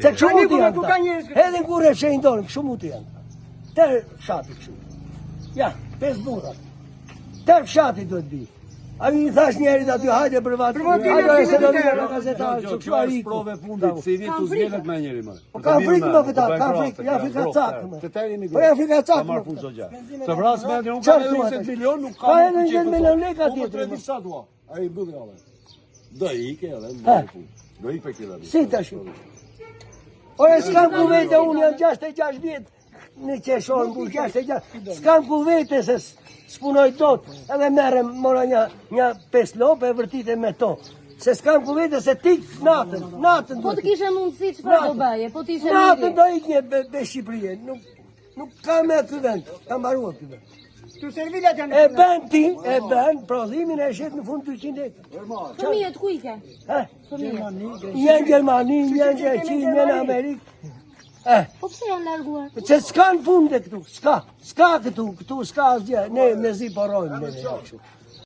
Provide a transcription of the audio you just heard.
Se kështu muti janë këta. Hedhin kurrë e fshehin dorën, kështu muti janë. Tërë fshati kështu. Ja, pesë burra. Tërë fshati duhet vi. A i thash njerit aty, hajde për vatë. Hajde se do vijë nga gazetarë, që kështu ari. Provë e fundit, se i vjen të zgjedhet me njeri më. Po ka frikë më këta, ka frikë, janë frikacakë më. Të tërë jemi Po janë frikacakë Ka marrë më. fund çdo gjë. Të vras me unë Çfarë kam edhe thua 20 tash? milion, nuk Ka kam. edhe 20 milion lekë Po atje, më tre, 3 sa dua. Ai mbyll nga Do ike edhe Ha. në fund. Do ik për këtë. Si tash? Ore, s'kam ku vete, unë jam 66 vjet në qeshor, mbush 66. S'kam ku vete se s- s'punoj dot. Edhe merrem, mora një, një pesë lopë e vërtite me to. Se s'kam ku vete se tik natën, natën Po duhet të kishe mundësi çfarë do bëje? Po të ishe Natën miri. do ik një be, be Shqipërie, nuk, nuk ka me ky vend, ka mbaruar ky vend. Tu servilat janë. E bën ti, e bën prodhimin e shet në fund 200 lekë. Fëmijët ku i ke? Ha? Fëmijët. Një në Gjermani, një në Greqi, një në Amerikë. Eh, Po pse janë larguar? se s'ka në punë dhe këtu, s'ka, s'ka këtu, këtu s'ka asgjë. Ne mezi po rrojmë ne ne kështu.